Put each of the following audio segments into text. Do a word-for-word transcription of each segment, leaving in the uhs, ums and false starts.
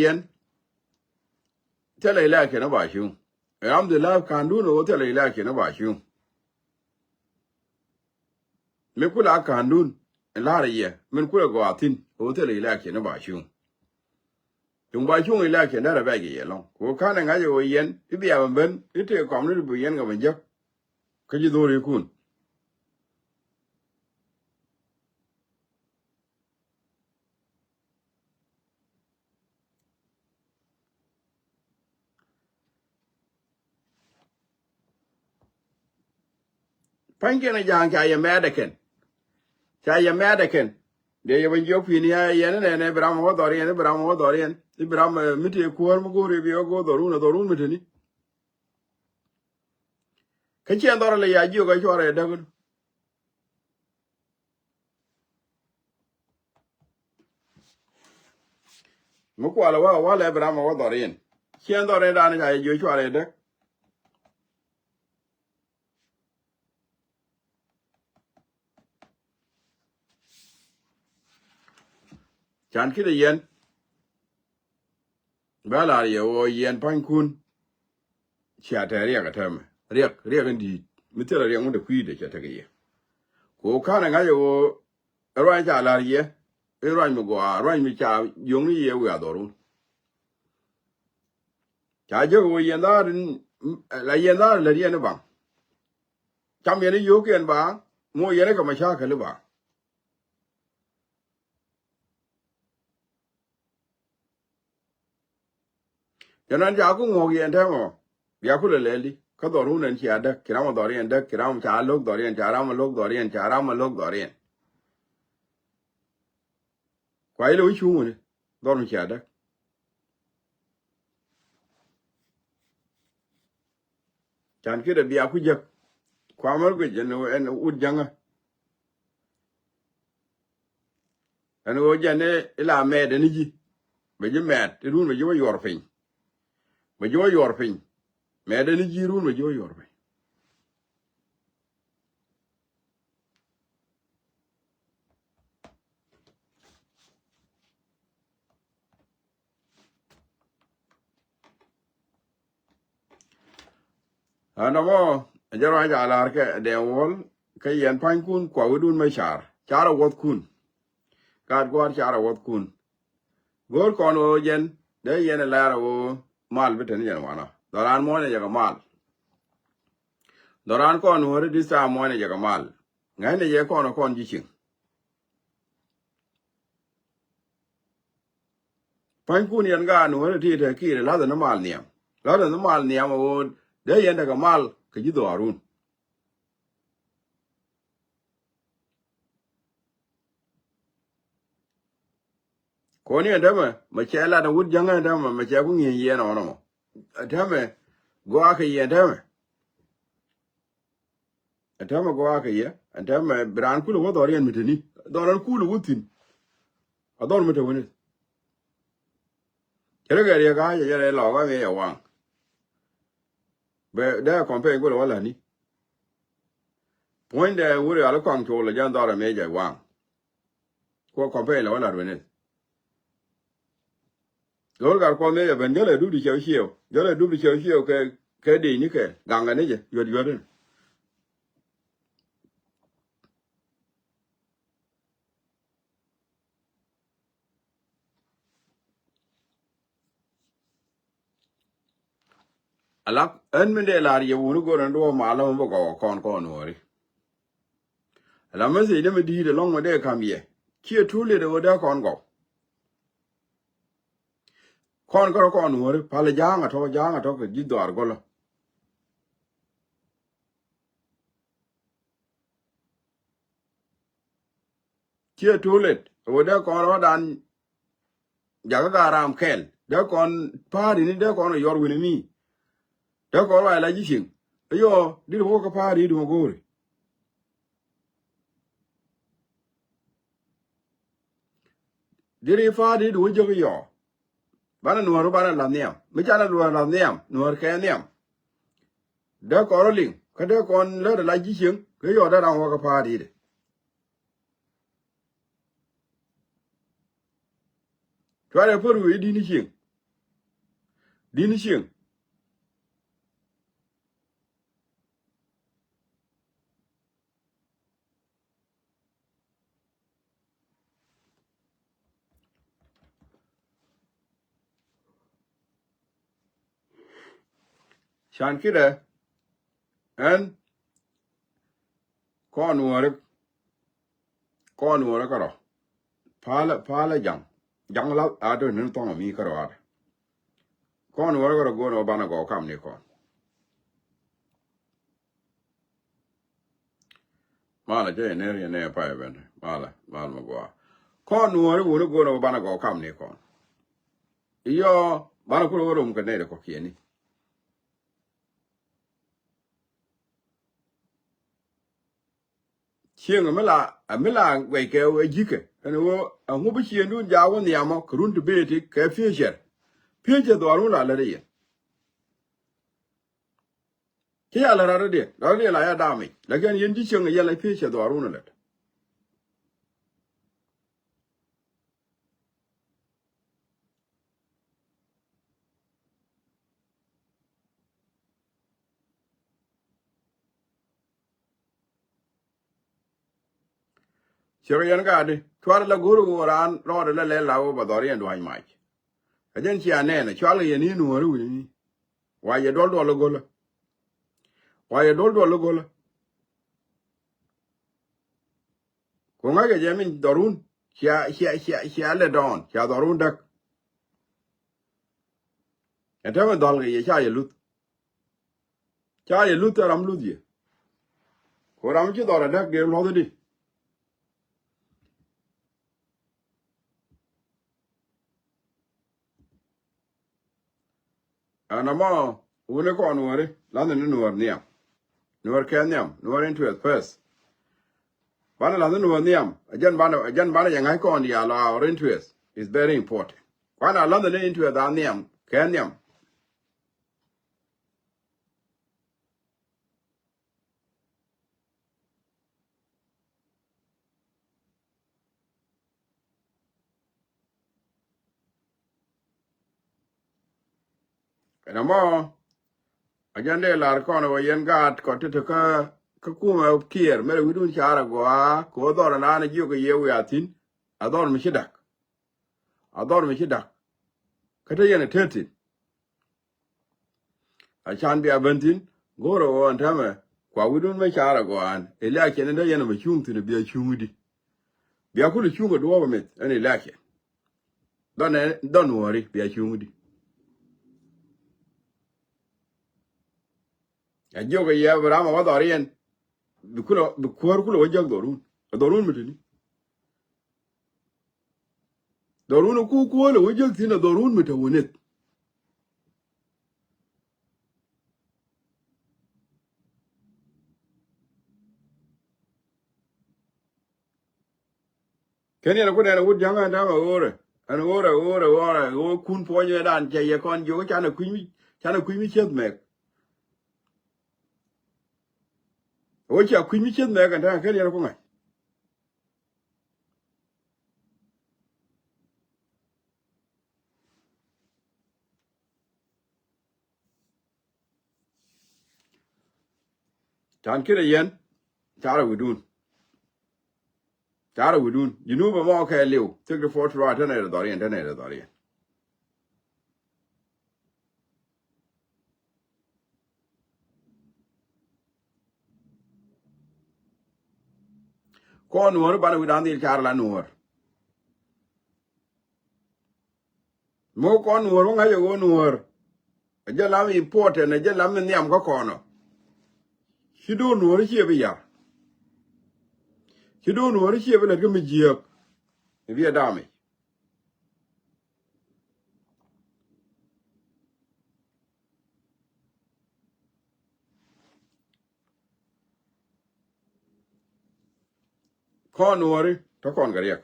yɛn. Thilɛ election ba cuŋ. Alhamdulillah, kandun ɣöö thilɛ election ba cuŋ. Mi kula kandun in la̱rä yɛ min kula gɔaa thi̱n ɣöö thilɛ election ba cuŋ. Cuŋ ba cuŋ election derɛ bɛc kɛ yɛ lɔ̱ŋ. Kɛ ɣöö ka̱n ɛ ŋa̱c ɛ ɣöö yɛn i̱ bia bɛ ben i̱ tëë kɔm ni ti bi yɛn kɛ ben jek. Kä ji̱ dho̱rikun. Pa̱nykiɛn ɛ ja̱a̱ŋ ca yɛ mɛɛt ɛ kɛn. Ca yɛ mɛɛt ɛ kɛn. Dee yɛ ben jiɔk pi̱i̱ni a yɛn inɛnɛ bi ram ɛ wä dhɔriɛn i̱ bi ram ɛ wä dhɔriɛn i̱ bi ram ɛ mi tëë kuäär mi go̱o̱ri bi ɛ go̱o̱r dhɔrun ɛ dhɔrun mi teni. Kä ciɛn dhɔr lɛ ya jiök ɛ cuarɛ däk. Mi kualɛ wa walɛ bi ram ɛ wä dhɔriɛn. Ciɛn dhɔriɛn dan ca yɛ jiök cuarɛ däk. Can ki̱dɛ yɛn. Bä lar yɛ ɣöö yɛn pa̱nykun. Cia tɛ riɛk ɛ täämɛ riɛk riɛk in di̱i̱t mi thilɛ riɛk mi te kui̱dɛ cɛ tekɛ yɛ. Ku ka̱n ɛ ŋa̱c ɛ ɣöö ɛ ruany ca lar yɛ i̱ ruany mi gɔaa ruany mi ca yio̱ŋni yɛ wiaa dhɔrun. Ca jek ɣöö yɛn dhaar in la yɛn dhaar lät yɛn i̱ baŋ. Cam yɛn i̱ yio̱o̱k yɛn ba muɔ yɛn i̱ kɛ mɛ ca̱a̱ kɛli ba. Jɛn an ca ku ŋuɔ̱k yɛn tɛmɛ bia ku lɛ lɛli kä dhɔrun ɛn cia däk ci ram ɛ dhɔr yɛn däk ci ram ca lo̱k dhɔr yɛn ca ram ɛ lo̱k dhɔr yɛn ca ram ɛ lo̱k dhɔr yɛn. Kua ilɛ wi̱c cuŋ wuni dhɔrun cia däk. Can ki̱dɛ bia ku jek kua mär guic ɛn ɛn wut jäŋä. Ɛn ɣöö jɛn ila mɛɛt ɛn ji̱ bɛ ji̱ mɛɛt irun bɛ ji̱ wä yuɔr piny. Bɛ ji̱ wä yuɔr piny mɛɛt ɛn ji̱ irun bɛ ji̱ wä yuɔr piny. Ɛn nɔmɔ jɛ ruac a lar kɛ dɛn wuɔl kä yɛn pa̱nykun kua wi̱dun mɛ car car a wuɔthkun. Gat gua̱a̱r car a wuɔthkun. Go̱o̱r kɔn ɣöö jɛn dee yɛn ɛ lɛr ɣöö mal bi teni jɛn wanɔ dhɔran muɔ̱nyɛ jɛ kɛ mal. Dhɔran kɔn wääri this time muɔ̱nyɛ jɛ kɛ mal. Ŋäcnɛ jɛ kɔn kɔn ji̱ cieŋ. Pa̱nykun yɛn gaat ni wä ti te kiir lathɛ ni mal nhiam lathɛ ni mal nhiam a ɣöö dee yɛn tekɛ mal kɛ ji̱ dhɔaarun. Kɔn yɛn tämɛ mɛ cɛ lat a wut jäŋä tämɛ mɛ cɛ ku ŋi̱eeny yɛn ɔnɔ mɔ tämɛ gɔaa kɛ yɛn tämɛ. Ɛn täämɛ gɔaa kɛ yɛ ɛn täämɛ bi raan kulɛ wä dhɔriɛn mi te ni dhɔr ɛn kulɛ wä thi̱n. A dhɔr mi te wä ni cɛ rɛ kɛ riɛk a cɛ cɛ rɛ lɔɔk a mi yɛ waŋ. Bɛ dee kɔmpeny kulɛ wä la̱t ni puɔ̱nydɛ wuri al kɔaŋ col ɛ jɛn dhɔr ɛ mi jɛ waŋ. Kuɔ kɔmpɛny lɛ wä lat wä nith. Lo̱r gat kuɔth ni jɛ ben jälɛ dup di cɛw ciew jälɛ dup di cɛw ciew kɛ kɛ dic ni kɛ gaŋɛ ni jɛ yuɔt yuɔt in. Ala ɛn min dee lar yɛ wuni go̱r ɛn duɔ̱ɔ̱p malä mi bä gɔw kɔn kɔn wääri. Ala message dee mi di̱i̱t ɛlɔ̱ŋ mi dee ka̱m yɛ ciɛ tuul yɛ dee wä dee kɔn gɔw. Kɔn kärɔ kɔn wääri palä ja̱a̱ŋ a tɔ̱ ja̱a̱ŋ a tɔ̱ kɛ ji̱ dhɔaar gɔlä. Ciɛ tuul yɛ dee wä dee kɔn rɔ̱dan. Jakä ka ram kɛl dee kɔn pa̱a̱ri ni dee kɔn yɔr wi̱ni mi. Dee kɔn ruac la ji̱ cieŋ. Yɔ dit wä kä pa̱a̱ri duma go̱o̱ri. Dit i̱ pa̱a̱ri duma jek yɔ. Banɛ nuɔ̱ɔ̱r banɛ la nhiam mi canɛ luɔ̱ɔ̱r la nhiam nuɔ̱ɔ̱r kɛ nhiam. Dee kɔn rɔ liŋ kä dee kɔn lät la ji̱ cieŋ kä yɔ dee ram wä kä pa̱a̱ri di. Cuarɛ pär wi̱i̱ di̱t ni cieŋ. Di̱t ni cieŋ. Can kiɛ dɛ ɛn kɔn wäri, kɔn wäri kärɔ̱. Palä, palä jaŋ. Jaŋ la a döör ni thɔŋ mi kärɔ̱ a dɛ. Kɔn wäri kärɔ̱ go̱o̱r ɛ banɛ gɔw kam ni kɔn. Malɛ cä yɛ ner yɛ nɛ pay ben. Malɛ, mal mɛ gɔaa. Kɔn wäri wuni go̱o̱r ɛ banɛ gɔw kam ni kɔn. Iyɔ, banɛ kulɛ wä rom kɛ nɛy rɛ kɔ̱kiɛni. Cieŋ mi la, mi la guɛc kɛ wee ji̱kɛ ɛn ɣöö ɛŋu bi ciëŋdun jaak wä nhiamɔ kɛ run ti bëë ti kɛ future. Future dhɔaarun la lät i̱ yɛn. Ci ya lät rat i̱ diɛ, rat i̱ diɛ la ya damage. Lakin yɛn ji̱ cieŋ yɛn la future dhɔaarun lät. Ciɛk yɛn ka di cuar la go̱o̱r ɣöö raan rɔɔdɛ la lɛl la wä ba dhɔr yɛn dua̱ny mac. Ɛ jɛn cia nɛɛnɛ cual kɛ yɛn i̱ nuɔ̱ɔ̱ri wi̱ni. Wa yɛ duɔl duɔl i̱ go̱lä. Wa yɛ duɔl duɔl i̱ go̱lä. Ku ŋa̱ckɛ jɛ min dhɔrun cia, cia, cia, cia lɛ dɔɔn cia dhɔrun däk. Ɛ täämɛ dhɔl kɛ yɛ ca yɛ luth. Ca yɛ luth ɛ ram luth yɛ. Ku ram ci dhɔr ɛ däk dee luɔth di. Ɛn ɛmɔ wuni kɔn nuɔri la̱th ni nuɔr nhiam. Nuɔr kɛ nhiam, nuɔr interest first. Banɛ la̱th ni nuɔr nhiam, ɛ jɛn banɛ, ɛ jɛn banɛ jɛ ŋa̱c kɔn diaal our interest is very important. Kuanɛ la̱th ni interest a nhiam, kɛ nhiam. Ɛn ɛmɔ a jɛn dee lar kɔn wä yɛn gaat kɔ ti ti kä, kä kumɛ Kiir mɛrɛ wi̱dun car a gɔaa kɛ wä dhɔr ɛn an a jiök kɛ yɛ wiaa thi̱n. A dhɔr mi ci da̱k. A dhɔr mi ci da̱k. Kä te yɛn a tet thi̱n. A can bia ben thi̱n go̱o̱rä ɣöö ɛn täämɛ kua wi̱dun mi car a gɔaa ɛn election in te yɛn a mi cuŋ thi̱n bia cuŋ i̱di. Bia kulɛ cuŋ kɛ duɔ̱ɔ̱p a mith ɛn election. Dhɔn ɛ, dhɔn wäri bia cuŋ i̱di. A jiök kɛ yɛ bi ram a wä dhɔriɛn bi kulɛ, bi kuäär kulɛ wä jäk dhɔrun. Ɛ dhɔrun mi teni. Dhɔrun ku kuɔl ɛ wä jek thi̱n ɛ dhɔrun mi te wä neth. Kɛn yɛn ku nɛn ɛ wut ja̱ŋ ɛn täämɛ ɣöörɛ ɛn ɣöörɛ ɣöörɛ ɣöörɛ ɣöö kun puɔ̱nyɛ dan cɛ yɛ kɔn jiök canɛ kui̱ mi, canɛ kui̱ mi cieth mɛk. Ɣöö cia kui̱ mi cieth mɛk ɛn täämɛ kɛn yɛn ku ŋa̱c. Can kinɛ yɛn carɛ wi̱dun. Carɛ wi̱dun. Junub ɛmɔ kɛ liw. Thik ti puɔt tuɔɔk tɛnɛ rɛ dhɔriɛn, tɛnɛ rɛ dhɔriɛn. Kɔn nuɔ̱ɔ̱r banɛ wi̱dan dhil car la nuɔ̱ɔ̱r. Mi wä kɔn nuɔ̱ɔ̱r wä ŋa̱c ɛ ɣöö nuɔ̱ɔ̱r ɛ jɛ lam important, ɛ jɛ lam mi nhiam kä kɔn ɔ. Ci do̱r nuɔ̱ɔ̱r ciɛ bi yar. Ci do̱r nuɔ̱ɔ̱r ciɛ bi lät kä mi jiääk. Ɛ bi ɛ damic. Kɔn nuɔ̱ɔ̱ri te kɔn kɛ riɛk.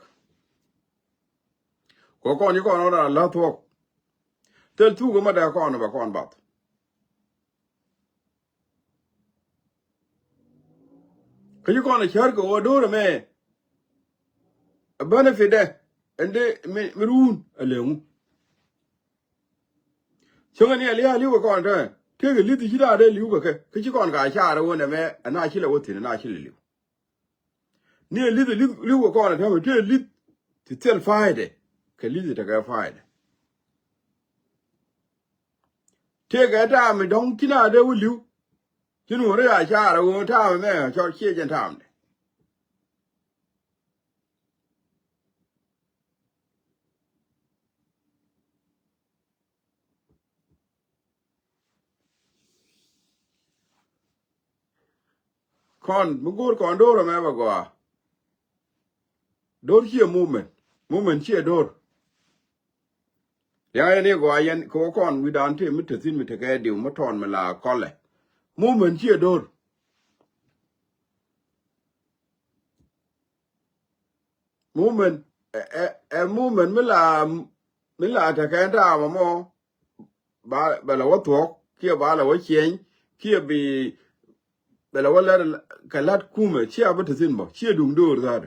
Kɔ kɔn ci kɔn ɣän a la̱th thuɔ̱k. Thil thuk ɛmɛ dee kɔn bɛ kɔn bath. Kä ci kɔn a cär kɛ ɣöö do̱r ɛmɛ ɛ benefit dɛ ɛn dee mi, mi ruun ɛ leŋu. Cäŋɛ ni a lia̱a̱ li̱w kɛ kɔn täämɛ. Tëëkɛ li̱th ci da̱a̱ dee li̱w kɛ kɛ. Kä ci kɔn ka caarɛ ɣöö nɛmɛ ɛn a ci lɛ wä thi̱n ɛn a ci lɛ li̱w. Ni a li̱th li̱th li̱w kɛ kɔn täämɛ tëë li̱th ti thil fa̱a̱ydɛ. Kɛ li̱th tekɛ fa̱a̱ydɛ. Tëëkɛ ta̱a̱ mi dɔ̱ŋ ci na dee wä li̱w. Ci nuɔ̱ɔ̱ri a caarɛ ɣöö ta̱a̱ mi mɛ cɔl ciɛ jɛn ta̱a̱ mi dɛ. Kɔn mi go̱o̱r kɔn do̱r ɛmɛ bɛ gɔaa. Do̱r ciɛ movement. Movement ciɛ do̱r. Ria̱ŋ yɛn i̱ gɔaa yɛn kɛ wä kɔn wi̱dan tëë mi te thi̱n mi tekɛ diw mi tɔn mi la kɔlɛ. Movement ciɛ do̱r. Movement ɛ, ɛ, ɛ movement mi la, mi la tekɛ ta̱a̱ mɔ mɔ. Ba, bɛ lɛ wä thuɔ̱k kiɛ ba lɛ wä ciɛny kiɛ bi, bɛ lɛ wä lɛr kɛ la̱t kumɛ ciɛ bi te thi̱n bä ciɛ duŋ do̱r dha̱a̱t.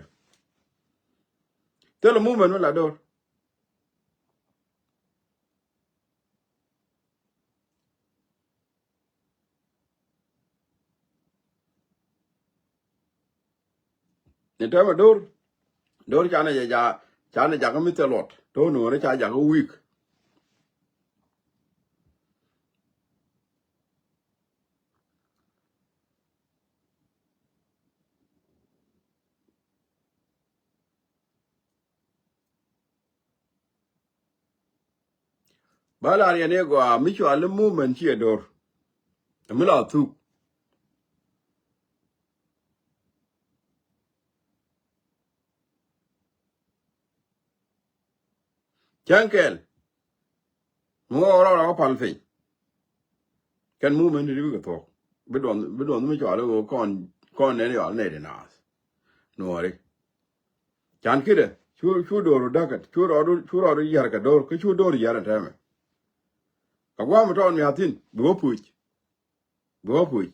Thilɛ movement mi la do̱r. Ni tɛmɛ do̱r. Do̱r canɛ jɛ ja, canɛ jakä mi thil luɔt. Do̱r nuɔ̱ɔ̱ri ca jakä weak. Ba lar yɛn i̱ gɔaa mi cuali movement ciɛ do̱r. Mi la thuk. Cäŋ kɛl. Mi wä rɔɔdɛ wä pal piny. Kɛn movement ti bikɛ thuɔ̱k. Bi duɔn, bi duɔn mi cuali wä kɔn, kɔn nɛn yɔal nɛy ti naath. Nuɔ̱ɔ̱ri. Can kidɛ cu, cu do̱r dakät cu rɔɔdu, cu rɔɔdu yär kɛ do̱r kä cu do̱r yär ɛn tɛmɛ. Kɛ guam tɔɔn miathin bi wä puc. Bi wä puc.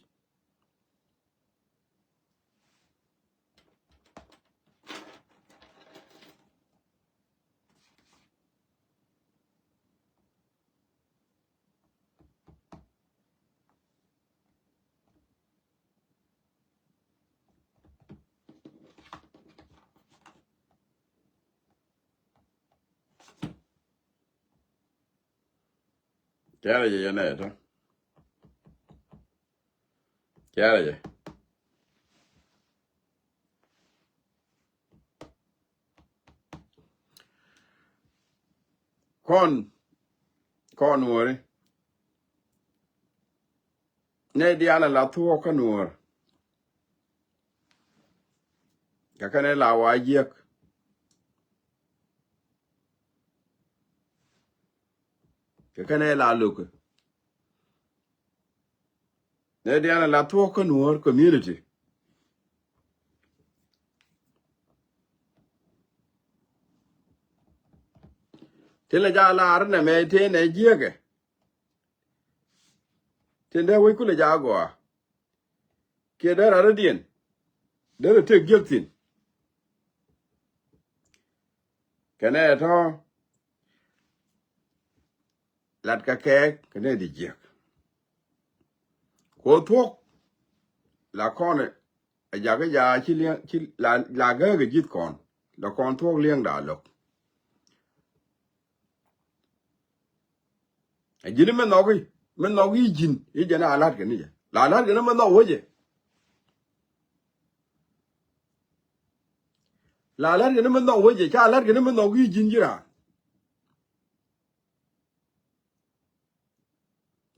Cɛrɛ jɛ yɛn ɛ tɔ. Cɛrɛ jɛ. Kɔn, kɔn nuɔri. Nɛ diaal a la thuɔɔk kä nuɔr. Kɛ kɛn ɛ la wa jiɛk. Kɛ kɛn ɛ la lokä. Nɛ diaal a la thuɔɔk kä nuɔr community. Ti lɛ ja lar nɛ mɛ tëë nɛ jiɛkɛ. Tin dee wec kulɛ ja gɔaa. Kiɛ dee rat rɔ̱diɛn dee rɔ tëk jiäk thi̱n. Kɛnɛ tɔ̱ lat kɛ kɛɛk kɛnɛ di jiäk. Kuɔ thuɔ̱k la kɔn ɛ jakä ja ci liɛŋ ci la, la gääk ɛ ji̱th kɔn. La kɔn thuɔ̱k liɛŋ da lo̱k. A ji̱n mi nhɔki, mi nhɔki ji̱n i̱ jɛn a la̱t kɛ ni jɛ. La la̱t kɛ ni mi nhɔk wecɛ. La la̱t kɛ ni mi nhɔk wecɛ ca la̱t kɛ ni mi nhɔki ji̱n ji̱ raan.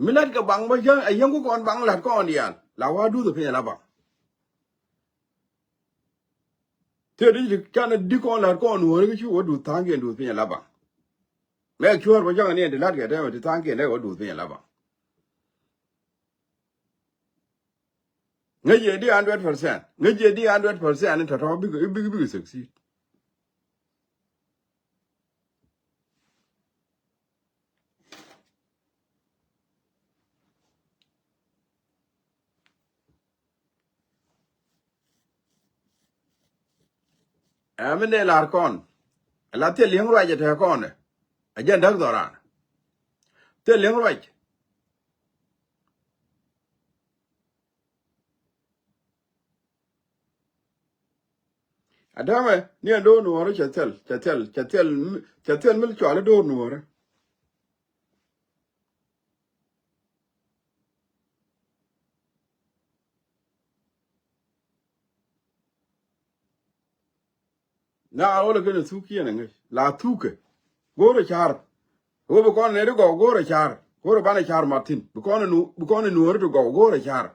Mi la̱t kɛ baŋ bä jäŋ a yäŋ ku kɔn baŋ la̱t kɔn diaal la wa duth piny la baŋ. Tëë di canɛ di kɔn la̱t kɔn nuɔ̱ɔ̱ri ki cu wä duth tha̱a̱ŋkiɛn duth piny la baŋ. Mɛ cuäär bä jäŋ ni ɛn ti la̱t kɛ tɛmɛ ti tha̱a̱ŋkiɛn dee wä duth piny la baŋ. Ŋäc yɛ di hundred percent. Ŋäc yɛ di hundred percent ni tɔ̱tɔ̱ bikɛ bikɛ bikɛ succeed. Ɛ mi dee lar kɔn. Ɛ la thil li̱eŋ ruacɛ tɛ kɔn ɛ. Ɛ jɛn däk dhɔran. Thil liŋ ruac. A dämɛ ni ɛn do̱r nuɔɔri cɛ thil, cɛ thil, cɛ thil, cɛ thil mi cuali do̱r nuɔɔri. Na a wä lɛ kɛn a thuk kiɛn a ŋäc la thukɛ. Go̱o̱rɛ car. Wä bi kɔn nɛy ti gɔw go̱o̱rɛ car. Go̱o̱rɛ banɛ car mat thi̱n. Bi kɔn nu, bi kɔn nuɔɔri ti gɔw go̱o̱rɛ car.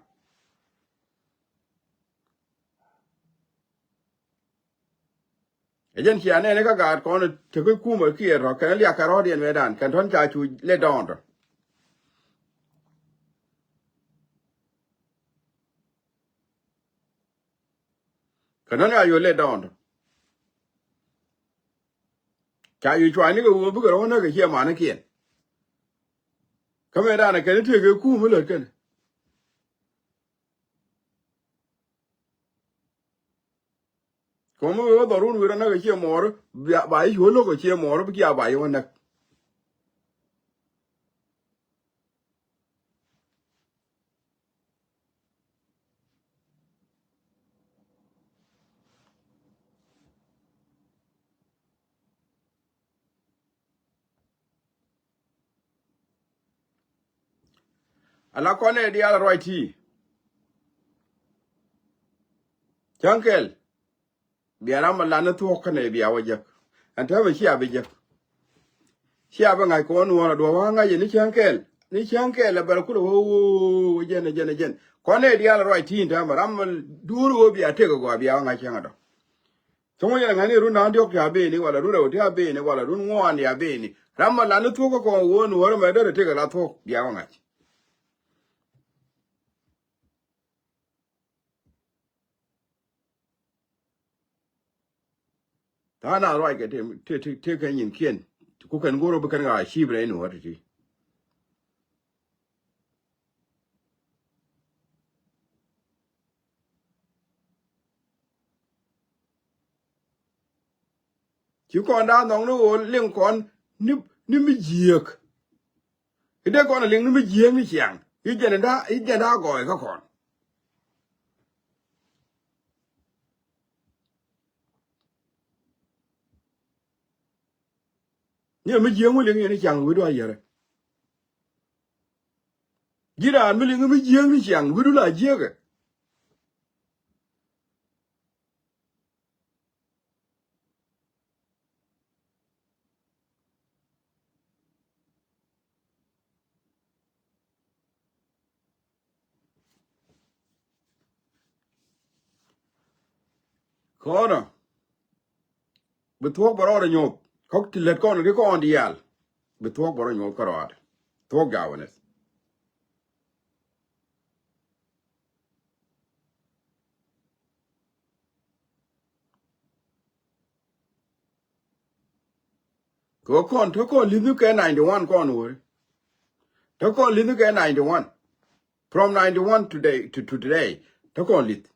Ɛ jɛn cia nɛɛni kä gaat kɔn tekä kumä kiɛ rɔ kɛn liak kɛ rɔɔdiɛn wee dan kɛn tɔn ca cu let down tɔ. Kɛ nɔn ya yuɔ let down tɔ. Ca yuɔ cuanyni kɛ wee bikɛ rɔ wä näk kɛ ciɛ manikiɛn. Kä mɛ dan kɛn tekɛ kumä lät kɛn. Kɔmä wee wä dhɔrun wi̱rä näk kɛ ciɛ mɔɔri ba i̱ cuɔ lo̱k kɛ ciɛ mɔɔri bi kia ba i̱ wä näk. Ala kɔn ɛ diaal ruac ti. Cäŋ kɛl. Bia ram a lan ni thuɔ̱k kɛnɛ bia wä jek. Ɛn täämɛ cia bi jek. Cia bi ŋa̱c kɔn nuɔ̱ɔ̱n a duɔ̱ɔ̱p wä ŋa̱c ni cäŋ kɛl. Ni cäŋ kɛl a bɛl kulɛ wä wä jɛn jɛn jɛn. Kɔn ɛ diaal ruac ti ɛn täämɛ ram a duur wä bia tek a gɔaa bia wä ŋa̱c cäŋ a dɔ̱. Cäŋ wä yɛn ŋa̱ni run da̱ŋ diɔ̱k ti a beni walɛ run rɛw ti a beni walɛ run ŋuan ti a beni. Ram ma lan ni thuɔ̱k kä kɔn wä nuɔ̱ɔ̱rä mɛ derɛ tëkɛ la thuɔ̱k bia wä ŋa̱c. Tha̱a̱ŋ na ruac kɛ tëë tëë tëë kɛ nyinkiɛn. Ku kɛn go̱r wä bi kɛn ɣaa cip rɛy nuɔ̱ɔ̱rä ti̱ti̱. Ci kɔn da̱a̱n nhɔk ni ɣöö liŋ kɔn ni, ni mi jiääk. I̱ dee kɔn a liŋ ni mi jiääk ni ciaŋ i̱ jɛn da̱a̱ i̱ jɛn da̱a̱ gɔɔy kä kɔn. Ni mi jiääk mi liŋ yɛn ni ciaŋ wi̱du a yɛrɛ. Ji̱ raan mi liŋ mi jiääk ni ciaŋ wi̱du la jiääkɛ. Kɔnɔ bi thuɔ̱k bɛ rɔɔdɛ nyuɔth kɔk ti lät kɔn ri kɔn diaal. Bi thuɔ̱k bɛ rɔɔdɛ nyuɔth kärɔaadɛ thuɔ̱k jaawänɛ. Kɛ kɔn te kɔn li̱th ni kɛ ninety one kɔn weri. Te kɔn li̱th ni kɛ ninety one. From ninety one today to, to today te kɔn li̱th.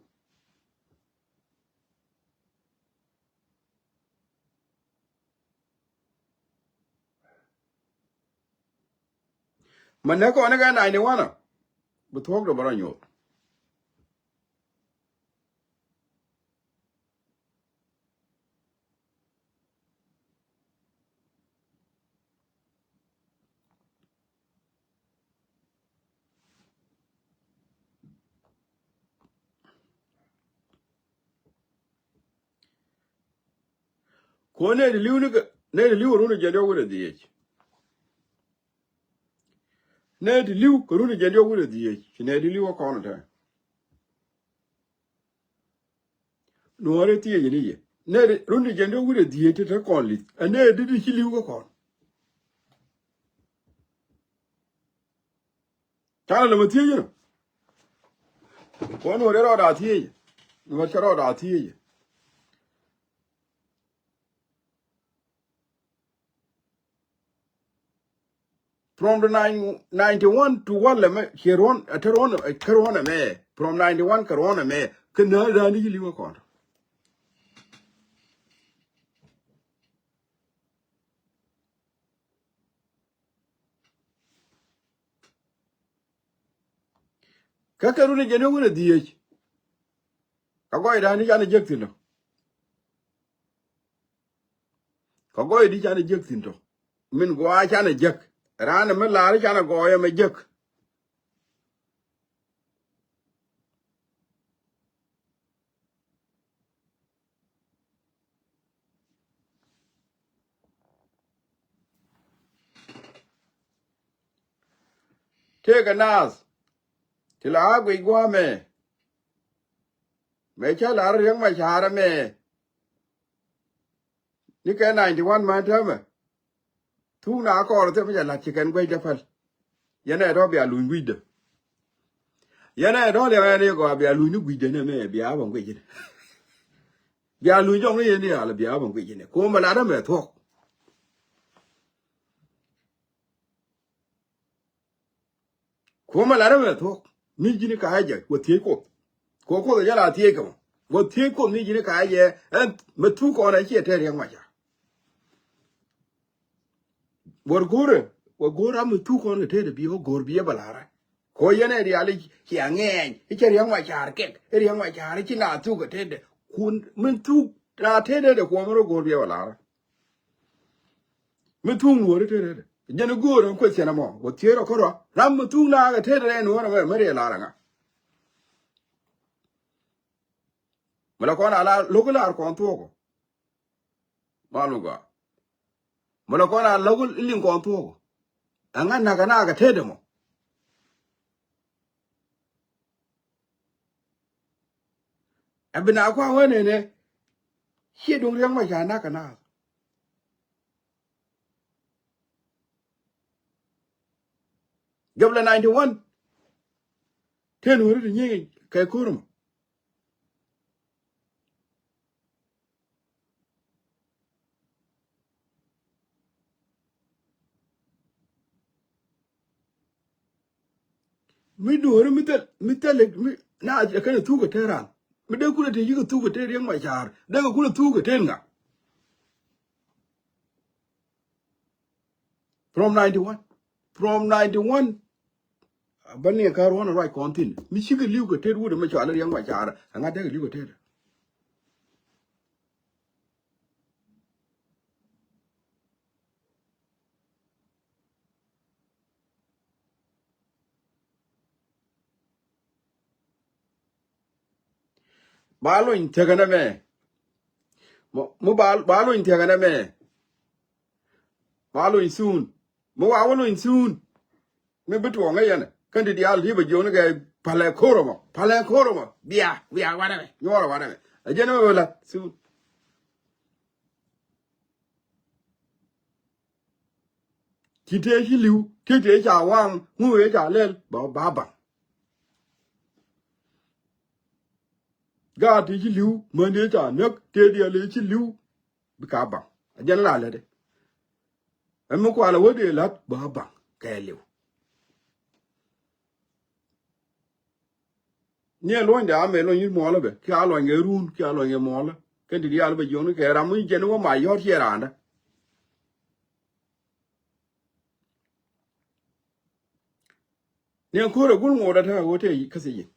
Ma nɛ kɔn ni kɛ ninety one ɔ bi thuɔ̱k dɔ bä rɔ nyuɔth. Kuɔn nɛy ti li̱w ni kɛ nɛy ti li̱w kɛ run jiɛn diɔk wi̱cdɛ dhieec. Nɛy ti li̱w kɛ run jiɛn diɔk wi̱cdɛ dhieec ci nɛy ti li̱w kä kɔn tɛ. Nuɔɔri thiec ni yɛ nɛy ti run jiɛn diɔk wi̱cdɛ dhieec ti te kɔn li̱th ɛ nɛy ti ti ci li̱w kä kɔn. Canɛ lɛ mɛ thiec inɔ. Kɔn wä rɛ rɔɔda thiec. Wä cɛ rɔɔda thiec. From the nine, ninety one to one lɛ mɛ ciɛ ruɔn ɛ te ruɔn ɛ te ruɔn ɛ mɛ. From ninety one kɛ ruɔn ɛ mɛ kɛ nä rani ci liwä kɔn. Kä kɛ run i̱ jɛn i̱ wun ɛ dhieec. Kä gɔɔydan i̱ canɛ jek thi̱n tɔ. Kä gɔɔydi canɛ jek thi̱n tɔ. Min gua̱a̱ canɛ jek. Raan ɛ mi la̱r i̱ canɛ gɔɔy ɛmɛ jek. Tëëkɛ naath ti la a guic gua̱a̱mɛ. Mëë cä la̱r Riɛk Macar ɛmɛ. Ni kɛ ninety one män täämɛ. Thuk na kɔɔr thil mi ca la̱t ci kɛn guecdä päl. Yɛn ɛ tɔ̱ bia luny guicdä. Yɛn ɛ tɔ̱ liɛŋ ɛn i̱ gɔaa bia luny ni guicdä ni mɛ bia bä guic ni. Bia luny jɔŋ ni yɛn i̱ al bia bä guic ni. Kuɔmɛ lat ɛmɛ thuɔ̱k. Kuɔmɛ lat ɛmɛ thuɔ̱k. Mi ji̱n i̱ ka jɛ wä thiec Kuoth. Kuɔth Kuoth ɛ jɛ la thiec kɛ mɔ. Wä thiec Kuoth mi ji̱n i̱ ka jɛ ɛn mɛ thuk kɔn ɛ ciɛ tɛt Riɛk Macar. Wär go̱rɛ, wär go̱rɛ mi thuk kɔn kɛ tetdɛ bi wä go̱r bi ɛ bä la̱rä. Kɔ yɛn ɛ rial i̱ cia ŋɛɛny i̱ cɛ Riɛk Macar kɛk i̱ Riɛk Macar i̱ ci na thuk kɛ tetdɛ. Kun min thuk na tetdɛ dɛ kuɔmɛ rɔ go̱r bi ɛ bä la̱rä. Mi thuk nuɔ̱ɔ̱ri tetdɛ dɛ jɛn i̱ go̱o̱r ɛn kueth cɛn ɛmɔ wä thier ɔ kärɔa ram mi thuk na kɛ tetdɛ rɛ nuɔ̱ɔ̱r ɛmɛ mɛ riɛ la̱rä ŋa. Mi la kɔn a la lo̱k i̱ la̱r kɔn thuɔ̱k ɔ. Mal mi gɔaa. Mi lɛ kɔn a lo̱k liŋ kɔn thuɔ̱k. Ɛŋa na̱k ɛ na̱k ɛ tetdɛ mɔ. Ɛ bi na kua̱r wä nɛnɛ. Ciɛ duŋ Riɛk Macar na̱k ɛ na̱k. Gɛp lɛ ninety one. Tëë nuɔ̱ɔ̱ri ti nyiŋ kɛ ko̱r mɔ. Mi duɔ̱ɔ̱ri mi thil mi thil mi na kɛn thuk kɛ tëë ran mi dee kulɛ ti yik thuk kɛ tëë Riɛk Macar dee kɛ kulɛ thuk kɛ tëë ŋa. From ninety one. From ninety one. Bä ni kä ruɔ̱n ruac kɔn thi̱n mi cikɛ li̱w kɛ tet wut mi cɔal i̱ Riɛk Macar ɛŋa dee kɛ li̱w kɛ tet. Ba lony thiäkɛ nɛmɛ. Mi ba lony thiäkɛ nɛmɛ. Ba lony thuun. Mi wa wä lony thuun. Mi bi tuɔɔŋ ɛ yɛn kɛn ti diaal ti bɛ jiɔni kɛ palɛ ko̱r ɛmɔ palɛ ko̱r ɛmɔ bia bia wanɛ mɛ nyuɔrɛ wanɛ mɛ. Ɛ jɛn ɛmɛ bɛ la thuun. Ci tëë ci li̱w tëë tëë ca waŋ ŋuuɛ ca lɛl ba ba baŋ. Gaat tëë ci li̱w män tëë ca näk tëë diɛl tëë ci li̱w. Bi ka baŋ a jɛn la lätdɛ. Ɛn mi kualɛ wä dee la̱t ba baŋ kɛ li̱w. Ni ɛ luɔ̱nydɛ amɛ luɔ̱ny i̱ muɔlä bɛ ki a luɔ̱ny kɛ run ki a luɔ̱ny kɛ muɔlä. Kɛn ti diaal bɛ jiɔni kɛ ram mi jɛn wä ma yɔ̱r ciɛ raandä. Ni ɛ ko̱r ɛ gul ŋo̱o̱dä te ɣöö te kä thiec in.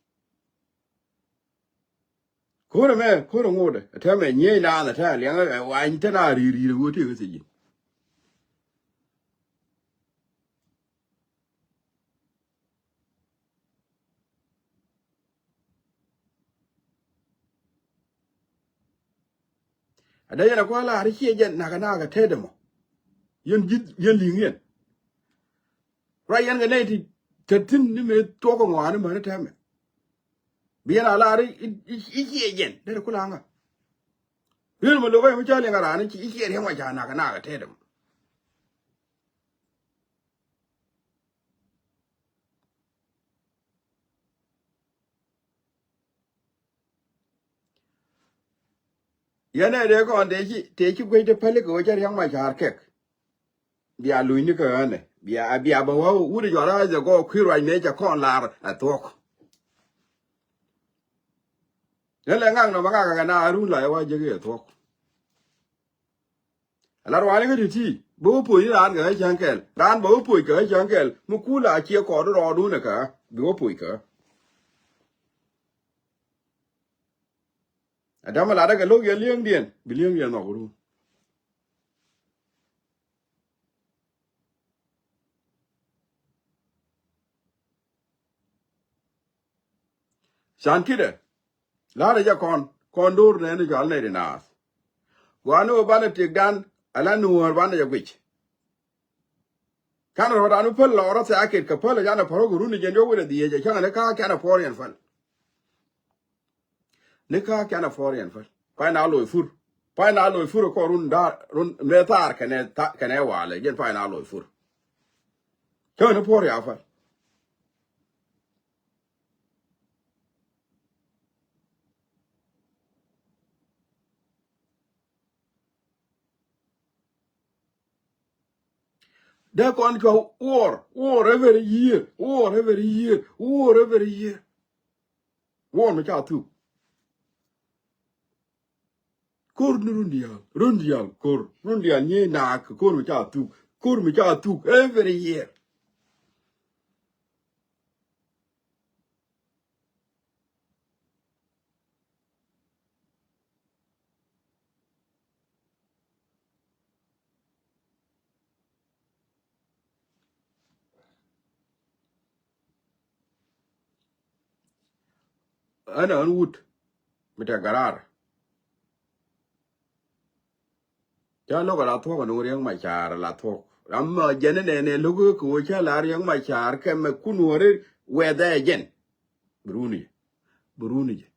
Ko̱r ɛmɛ ko̱r ɛ ŋo̱o̱dɛ ɛ tɛmɛ nyiey naan ɛ tɛmɛ liɛŋ ɛ wany te na ri̱i̱r ri̱i̱r ɛ ɣöö te kä thiec in. Ada yɛn a kua̱r la̱r i̱ ciɛ jɛn nakä nakä tetdɛ mɔ. Yɛn ji̱th yɛn li̱ŋ yɛn. Ruac yɛn kɛ nɛy ti tet thi̱n ni mëë tuɔk kɛ ŋɔaani mäni tɛmɛ. Bi yɛn a la̱r i̱ ciɛ jɛn derɛ kulaŋä. Ri̱n mɛ lo̱k ɛ mi cä liɛŋ a raan i̱ ciɛ riɛŋ wa ca nakä nakä tetdɛ mɔ. Yɛn ɛ dee kɔn tëë ci tëë ci guec ti päli kɛ ɣöö cä riäŋ ma ca̱a̱r kɛk. Bia lunyni kä ɣänɛ bia bia bä wä wut i̱ juɔl ɣa̱c ɛ gɔɔ kui̱ ruac mëë cɛ kɔn lar ɛ thuɔ̱k. Yɛn lɛ ŋak nɔmɔ ŋak ɛ kɛ na run la ɛ wä jek i̱ ɛ thuɔ̱k. Ala ruaani kä ti̱ti̱ bi wä puɔ̱ny ni raan kɛ ɣä cäŋ kɛl raan bɛ wä puɔ̱ny kɛ ɣä cäŋ kɛl mi kul a ciɛ kɔɔt rɔɔdun ɛ kɛ ɣä bi wä puɔ̱ny kɛ ɣä. Ɛ dämɛ latdä kɛ lo̱k yɛ li̱eŋdiɛn, bi li̱eŋdiɛn nhɔk run. Can ki̱dɛ la̱rä jɛ kɔn, kɔn do̱r nɛɛni cɔal nɛy di naath. Gua̱a̱ni wä banɛ tëkdan ala nuɔ̱ɔ̱r banɛ jɛ guic. Canɛ rɔ̱dan mi päl lɔɔrä thiaket kɛ päl canɛ päl rɔ kɛ run ni jɛn diɔ̱k wi̱cdɛ dhiec ɛ cäŋɛ ni ka̱a̱k canɛ puɔr yɛn päl. Ni ka̱a̱k canɛ puɔr yɛn päl. Pay na loc pur. Pay na loc pur kɔn run da̱a̱r run mëë thaar kɛnɛ tha-, kɛnɛ walɛ jɛn pay na loc pur. Cäŋɛ ni puɔr ya päl. Dee kɔn cua war, war every year, war every year, war every year. War mi ca thuk. Ko̱r ni run diaal, run diaal ko̱r, run diaal nyie naak ko̱r mi ca thuk, ko̱r mi ca thuk every year. Ɛn ɛ ɣän wut mi te garaar. Ca lo̱k a la thuɔ̱k a nuŋ Riɛk Macar a la thuɔ̱k. Ram mɔ jɛn inɛnɛ lo̱k kɛ ɣöö ca la Riɛk Macar kɛ mɛ kun wääri wɛthɛ jɛn. Bi runi jɛ. Bi runi jɛ.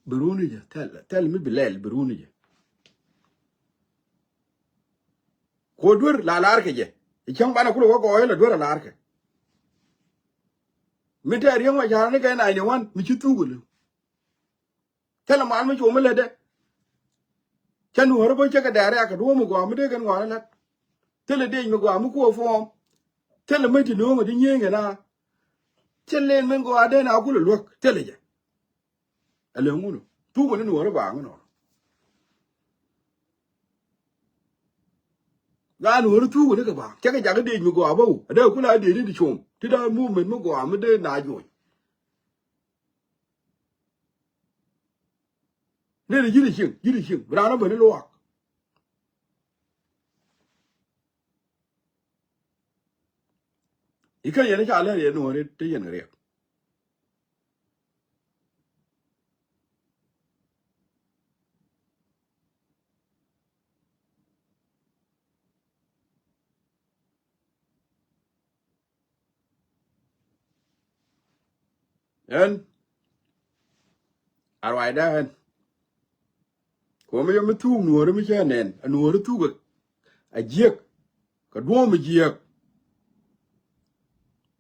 Bi runi jɛ. Thɛl, thɛl mi bi lɛl bi runi jɛ. Ko duer la lar kɛ jɛ. Cäŋ banɛ kulɛ wä gɔɔy la duer a lar kɛ. Mi tɛ Riɛk Macar ni kɛ ninety one mi ci thuk kɛ liw. Thilɛ mal mi cuɔ mi lätdɛ. Cä nuɔ̱ɔ̱ri bä cä kɛ dɛɛr yak kɛ duɔ̱ɔ̱m mi gɔaa mi dee kɛn ŋɔaani la̱t. Thilɛ dec mi gɔaa mi kuɔ form. Thilɛ mi ti nööŋ ti nyieeny kɛ na. Thilɛ min gɔaa dee na kulɛ luäk thilɛ jɛ. Ɛ lɛ ŋun thuk ni nuɔ̱ɔ̱ri baaŋ nɔ. Gaa nuɔ̱ɔ̱ri thuk ni kɛ baaŋ cä kɛ jakä dec mi gɔaa bä wä a dee kula dec ni ti com ti daa movement mi gɔaa mi dee na joc. Nɛnɛ ji̱n a cieŋ, ji̱n a cieŋ bi raan a ben i̱ luaak. I̱ kä yɛn i̱ ca lɛr yɛn nuɔ̱ɔ̱ri te yɛn kɛ riɛk. Ɛn a ruacdä ɛn. Kuɔmi yɛ mi thuk nuɔ̱ɔ̱ri mi cä nɛn a nuɔ̱ɔ̱ri thuk a jiäk. Kɛ duɔ̱ɔ̱m a jiäk.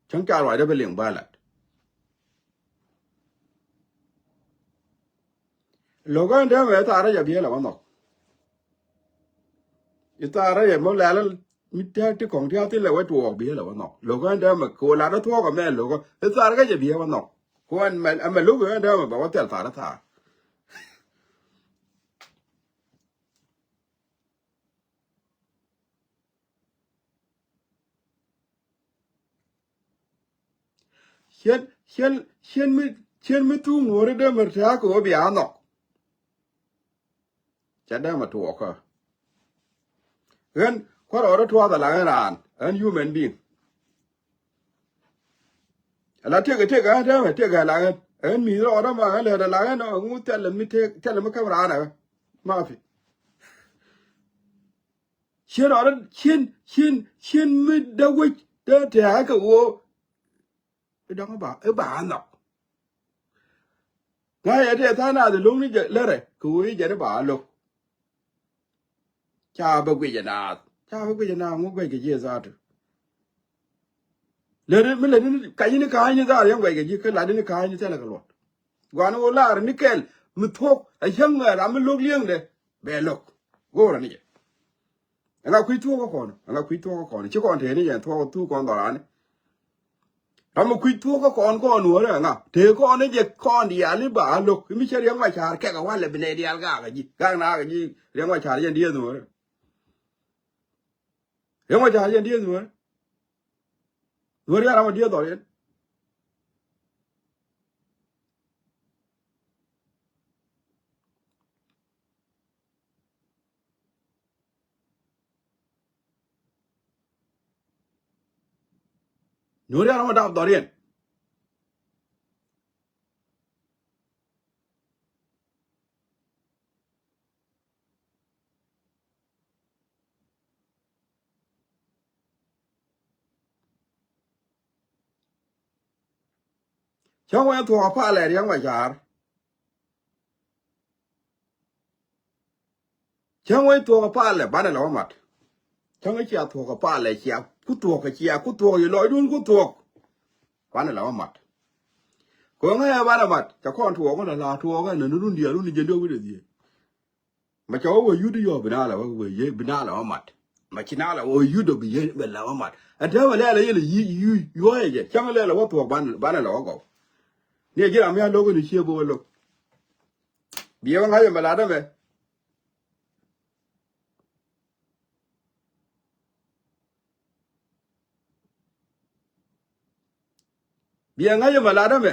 Cäŋ ca ruacdä bi liŋ ba lat. Lo̱k ɣän dee mɛ thaarä jɛ biɛl ɛ wä nhɔk. I̱ thaarä jɛ mɔ lɛl mi tɛ̈k ti kɔ̱ŋ ti a thilɛ wä tuɔɔk biɛl ɛ wä nhɔk. Lo̱k ɣän dee mɛ kɛ wä lat ɛ thuɔɔk ɛmɛ lo̱k ɛ thaarä kä jɛ biɛl wä nhɔk. Kɛ wä ɛn mɛ lo̱k ɣän dee mɛ bɛ wä thɛl thaarä thaar. Cien, cien, cien mi, cien mi thuk ŋuɔ̱ri dee mɛ tɛ̈k kɛ wä bia nhɔk. Ca dee mɛ tuɔɔkä. Ɣän kua̱r ɣɔrä tuath ala ɣän raan ɣän human being. Ala tiek tiek ɣän dee mɛ tiek ala ɣän ɣän mi̱i̱th rɔɔdä ma ɣän lät ala ɣän ŋu thɛl mi tëk thɛl mi käm raan ɛ ɣän. Ma fi. Cien rɔɔdä cien cien cien mi dee wec dee tɛ̈k kɛ ɣöö i̱ dɔ̱ŋ i̱ ba i̱ ba nhɔk. Ŋa̱c ɛ tɛth tha̱a̱ŋ nath i̱ lo̱ŋni jɛ lärɛ kɛ ɣöö i̱ jɛn i̱ ba lo̱k. Ca bä guic ɛ naath ca bä guic ɛ naath ŋu guic kɛ ji̱ ɛ tha̱a̱ŋ tu. Lätdi mi lätdi ni ka̱nyni ka̱a̱cni tha̱a̱ŋ yɛn guic kɛ ji̱ kä latdi ni ka̱a̱cni thilɛ kɛ luɔt. Gua̱n ɣöö la̱r ni kɛl mi thuɔ̱k ɛ cäŋ ɛ ram mi lo̱k li̱eŋdɛ bɛ lo̱k. Go̱o̱rä ni jɛ. Ɛŋa kui̱ thuɔ̱k kä kɔn ɛŋa kui̱ thuɔ̱k kä kɔn ci kɔn tëë ni jɛ thuɔ̱k thuk kɔn dhɔrani. Ram mi kui̱ thuɔ̱k kä kɔn kɔn nuɔ̱ɔ̱rä ɛŋa tëë kɔn ni jɛ kɔn diaal i̱ ba lo̱k i̱ mi cɛ Riɛk Macar kɛk ɛ walɛ bi nɛy diaal gaak ɛ ji̱ gaak naak ɛ ji̱ Riɛk Macar jɛ diɛth nuɔ̱ɔ̱rä. Riɛk Macar jɛ diɛth nuɔ̱ɔ̱rä. Nuɔ̱ɔ̱rä ram ɛ diɛth dhɔr yɛn. Nuɔ̱ɔ̱ri a rɔm a dap dhɔriɛn. Cäŋ wec thuɔ̱k a palɛ Riɛk Macar. Cäŋ wec thuɔ̱k a palɛ banɛ lɛ wä mat. Cäŋ wec cia thuɔ̱k a palɛ cia ku thuɔ̱k a cia ku thuɔ̱k yi lɔcdun ku thuɔ̱k. Banɛ lɛ wä mat. Ko̱ŋɛ ɛ banɛ mat ca kɔn tuɔɔk in la la tuɔɔk ɛn ni run diaal run ni jɛn diɔk wi̱cdɛ dhieec. Ma ca wä wä yut yɔ bi na la wä wä ye bi na la wä mat. Ma ci na la wä yut bi ye bi la wä mat. Ɛn te wä lɛ la yel yi yi yuɔyɛ jɛ cäŋ lɛ la wä thuɔk ban ban la wä gɔw. Ni ji̱ ram ya lok ni cie bi wä lok. Bi ye wä ŋa̱c ɛmɛ la dämɛ. Biɛ ŋa̱c ɛmɛ lat ɛmɛ.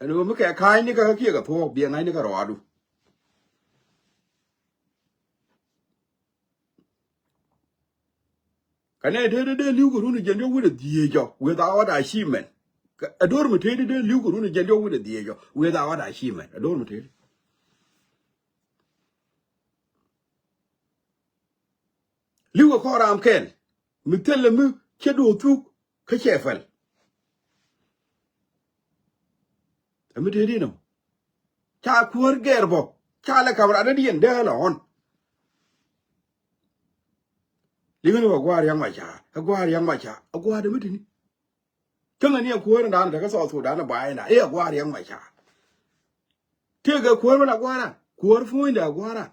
Ɛn ɣöö mi kɛ ka̱a̱cni kä kä kiɛ kɛ thuɔ̱ɔ̱k biɛ ŋa̱cni kä rɔaadu. Kɛ nɛ tëëdi dee li̱w kɛ run jiɛn diɔ̱k wi̱cdɛ dhieec jɔ without achievement. Ɛ do̱r mi tëëdi dee li̱w kɛ run jiɛn diɔ̱k wi̱cdɛ dhieec jɔ without achievement. Ɛ do̱r mi tëëdi. Li̱w kɛ kɔn ram kɛl mi thilɛ mi cɛ do̱r thuk kä cɛ pɛl. Ɛ mi tëëdi nɔ ca kuäär gɛr bɔ ca lɛ ka̱m rat dädiɛn dee lɛ ɣɔn. Li̱ŋ ni wä gua̱a̱r Riɛk Macar ɛ gua̱a̱r Riɛk Macar ɛ gua̱a̱r dee mi tini. Cäŋɛ ni ɛ kuäär in da̱a̱n tekä South Sudan ɛ ba̱a̱y na i̱ ɛ gua̱a̱r Riɛk Macar. Tëëkɛ kuäär mi la gua̱a̱r an kuäär puɔ̱nydɛ ɛ gua̱a̱r an.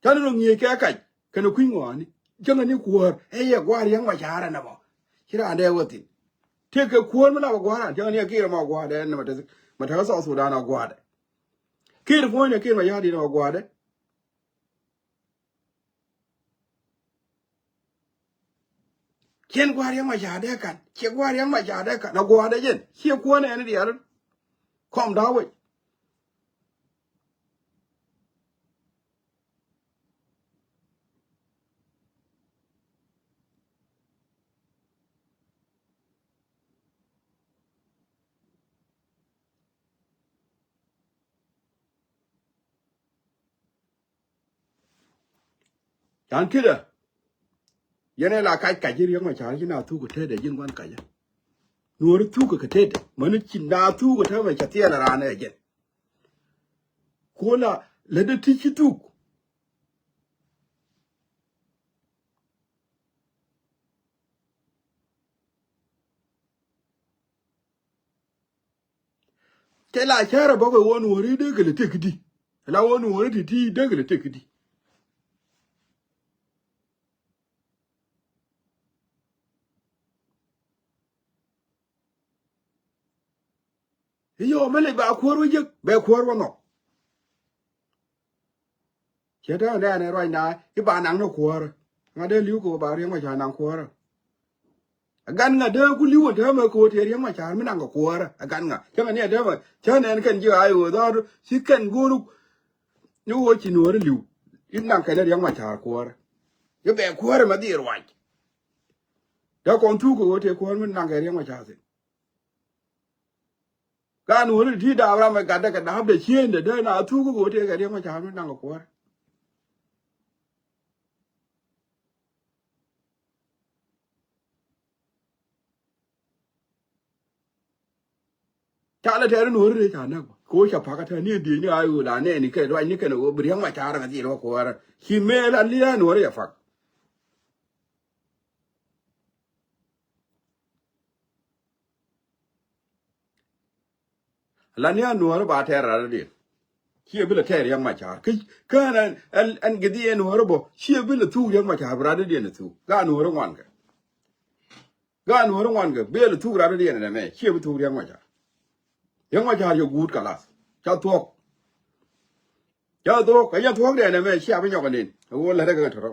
Canɛ rɔ ŋi̱eec kɛ kac kɛnɛ kui̱ny ŋɔaani. Cäŋɛ ni kuäär ɛ yɛ gua̱a̱r Riɛk Macar ɛn ɛmɔ. Ci raan dee wä thi̱n. Tëëkɛ kuäär mi la wä gua̱a̱r an cäŋɛ ni ɛ Kiir ɛmɔ gua̱a̱r dɛ ɛn ɛmɔ. Ma tekä South Sudan ɛ gua̱a̱r dɛ. Kiir puɔ̱nydɛ Kiir Mayardit ɛmɔ gua̱a̱r dɛ. Ciɛn gua̱a̱r Riɛk Macar dee kan ciɛ gua̱a̱r Riɛk Macar dee kan a gua̱a̱r dee jɛn ciɛ kuäär ɛn diaal. Kɔm da̱a̱ wec. Can kidä. Yɛn ɛ la kac kac ji̱ Riɛk Macar ji̱ na thuk kɛ tetdɛ ji̱n gua̱n kacä. Nuɔ̱ɔ̱ri thuk kɛ tetdɛ mäni ci na thuk kɛ tetdɛ ca thiɛl raan ɛ jɛn. Kuɔla lätdä ti ci thuk. Cɛ la cärä bä kɛ wä nuɔ̱ɔ̱ri dee kɛ lɛ tëk di. La wä nuɔ̱ɔ̱ri ti ti dee kɛ lɛ tëk di. I̱ yɔ mi lɛ ba kuäär wä jek bɛ kuäär wä nhɔk. Cɛ täämɛ dee anɛ ruacna i̱ ba naŋ ni kuäärä. Ŋa̱t dee li̱w kɛ ɣöö ba Riɛk Macar naŋ kuäärä. Ɛ gat ŋa̱t dee ku li̱w ɛn täämɛ kɛ ɣöö tëë Riɛk Macar mi naŋ kɛ kuäärä. Ɛ gat ŋa̱t cä ŋa̱t ni ɛ täämɛ cä nɛn kɛn ji̱ ɣaac ɣöö dha̱a̱r ci kɛn go̱o̱r. Ni ɣöö ci nuɔ̱ɔ̱ri li̱w i̱ naŋ kɛn Riɛk Macar kuäärä. I̱ bɛ kuäärä mɛ dhil ruac. Dee kɔn thuk kɛ ɣöö tëë kuäärä mi naŋ kɛ Riɛk Macar thi̱n. Gaa nuɔ̱ɔ̱ri ti daap ram ɛ gatdɛ kɛ daapdɛ ciëëndɛ dee na thuk kɛ ɣöö tëë kɛ Riɛk Macar mi naŋ kɛ kuäärä. Ca lɛ tɛɛr in wä ri ca näk bä ko ca pakä tɛ ni in diec ni a ɣöö la nɛɛni kɛ ruac ni kɛn ɣöö bi Riɛk Macar ŋa dhil wä kuäärä. Ci mëë la liɛɛn wä ri a pak. La ni a nuɔ̱ɔ̱ri ba tɛɛr rat diɛn. Ciɛ bi lɛ tɛɛr Riɛk Macar kä kä ɛn ɛn ɛn gɛ dhiɛ nuɔ̱ɔ̱ri bä ciɛ bi lɛ thuk Riɛk Macar bi rat diɛn thuk gaa nuɔ̱ɔ̱ri ŋuan kɛ. Gaa nuɔ̱ɔ̱ri ŋuan kɛ bi lɛ thuk rat diɛn ɛn ɛmɛ ciɛ bi thuk Riɛk Macar. Riɛk Macar yɛ guut kɛ lath ca thuɔ̱k. Ca thuɔ̱k kɛ yɛn thuɔ̱k diɛn ɛmɛ ciɛ bi nyɔk ɛn in ɛ wä lät ɛ kɛ tɔ̱rɔ.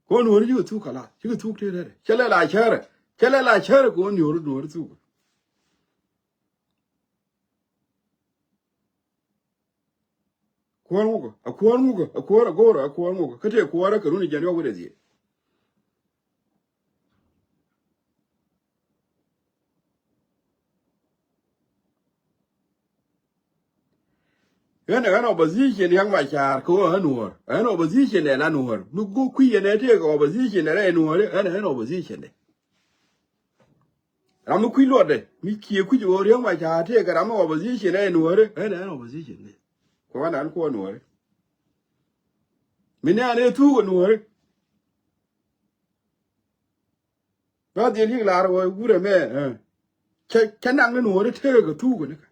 Kɔn nuɔ̱ɔ̱ri cikɛ thuk kɛ lath cikɛ thuk tëë rɛrɛ cɛ lɛ la cärɛ cɛ lɛ la cärɛ kɔn nuɔ̱ɔ̱ri nuɔ̱ɔ̱ri thuk. Kuäär ŋukä a kuäär ŋukä a kuäär a go̱o̱rä a kuäär ŋukä kä tëë kuäärä kɛ run i̱ jɛn yɔk wi̱cdɛ dhieec. Ɣän ɛ ɣän opposition Riek Machar kɛ ɣöö ɣän Nuɔ̱ɔ̱r. Ɣän opposition ɛ la Nuɔ̱ɔ̱r. Mi go̱o̱k kui̱ yɛn ɛ tëëkɛ opposition ɛ rɛy Nuɔ̱ɔ̱r, ɣän ɛ ɣän opposition ɛ. Ram mi kui̱ luɔtdɛ, mi kiɛ kui̱c ɣöö Riek Machar tëëkɛ ram mi opposition ɛ Nuɔ̱ɔ̱r, ɣän ɛ ɣän opposition ɛ. Kɛ ɣän ɛ ɣän kuɔn Nuɔ̱ɔ̱r. Mi nɛɛn ɛ thuk ɛ Nuɔ̱ɔ̱r. Bä dhil yik lar wä wurɛ mɛ, eh. Cɛ, cɛ naŋ ni Nuɔ̱ɔ̱ri tëëkɛ kɛ thuk ni kɛ.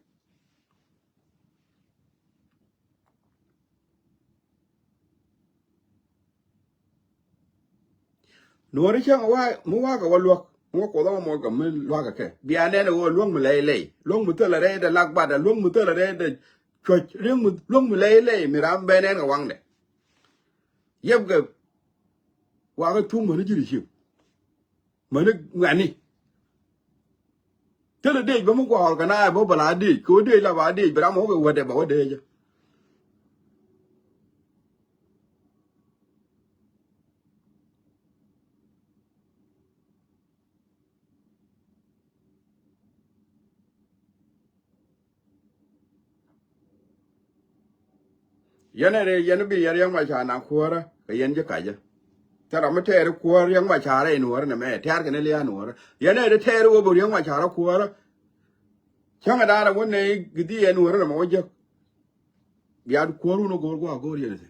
Nuɔ̱ɔ̱ri cäŋ wa, mi wakɛ wä luäk, mi wä kuɔth wä mɔ kɛ mi luäk kɛ kɛ. Bia nɛn ɛ wä luäk mi lɛy lɛy, luäk mi thilɛ rɛydɛ lak batdɛ, luäk mi thilɛ rɛydɛ cuɔ̱c, luäk mi, luäk mi lɛy lɛy, mi ram bɛ nɛn kɛ waŋdɛ. Yɛp kɛ wakä thuk mäni ji̱ ri ciëŋ. Mäni ŋuɛ̈tni. Thilɛ dec bä mi gua̱a̱r kɛ na bä bä la dec kɛ wä dec la ba dec bɛ ram wä kɛ wädɛ bɛ wä dec. Yɛn ɛ, yɛn bi yɛn Riek Machar naŋ kuäärä kɛ yɛn ji̱ kacä. Thil ram mi tɛɛr kuäär Riek Machar ɛ Nuɔ̱ɔ̱rä nɛmɛ, tɛ̈r kɛn ɛ lia̱a̱ Nuɔ̱ɔ̱rä. Yɛn ɛ tɛɛr wä bi Riek Machar kuäärä. Cäŋɛ daanɛ wä nɛy gidi ɛ Nuɔ̱ɔ̱rä nɛmɛ wä jek. Bia kuäär wun a go̱o̱r gua̱a̱ go̱o̱r yɛn thi̱n.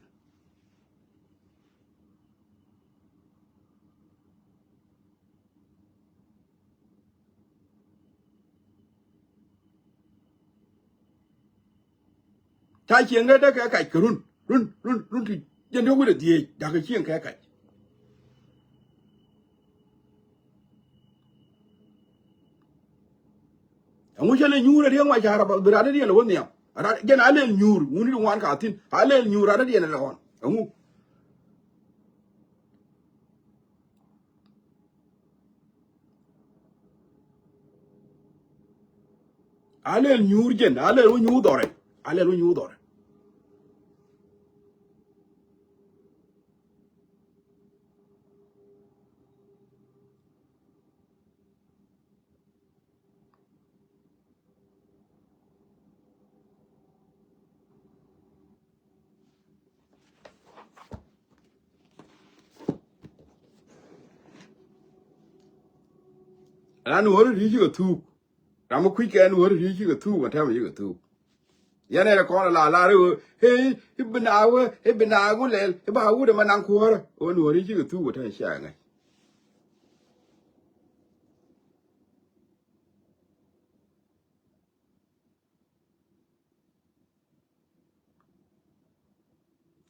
Ca cieŋ dee dee kɛ kac kɛ run, run, run, run ti jɛn dee wut a dhieec da̱k kɛ cieŋ kɛ kac. Ɛŋu cä lɛ nyuur ɛ Riek Machar a bi rat dee diɛn ɛ wä nhiam. Rat jɛn a lɛl nyuur wuni di ŋuan ka thi̱n a lɛl nyuur rat dee diɛn ɛ lɛ ɣɔn. Ɛŋu? A lɛl nyuur jɛn, a lɛl wä nyuur dhɔrɛ, a lɛl wä nyuur dhɔrɛ. Ran wä ri ri̱c kɛ thuk. Ram mi kui̱c kɛ ɛn wä ri ri̱c kɛ thuk, ma tɛm ri̱c kɛ thuk. Yɛn ɛ kɔn la la ri wä, hey, i̱ bi na wä, i̱ bi na wä lɛl, i̱ ba wut ɛmɛ naŋ kuäärä. Wä ni wä ri̱c kɛ thuk, ma tɛm cia ŋäc.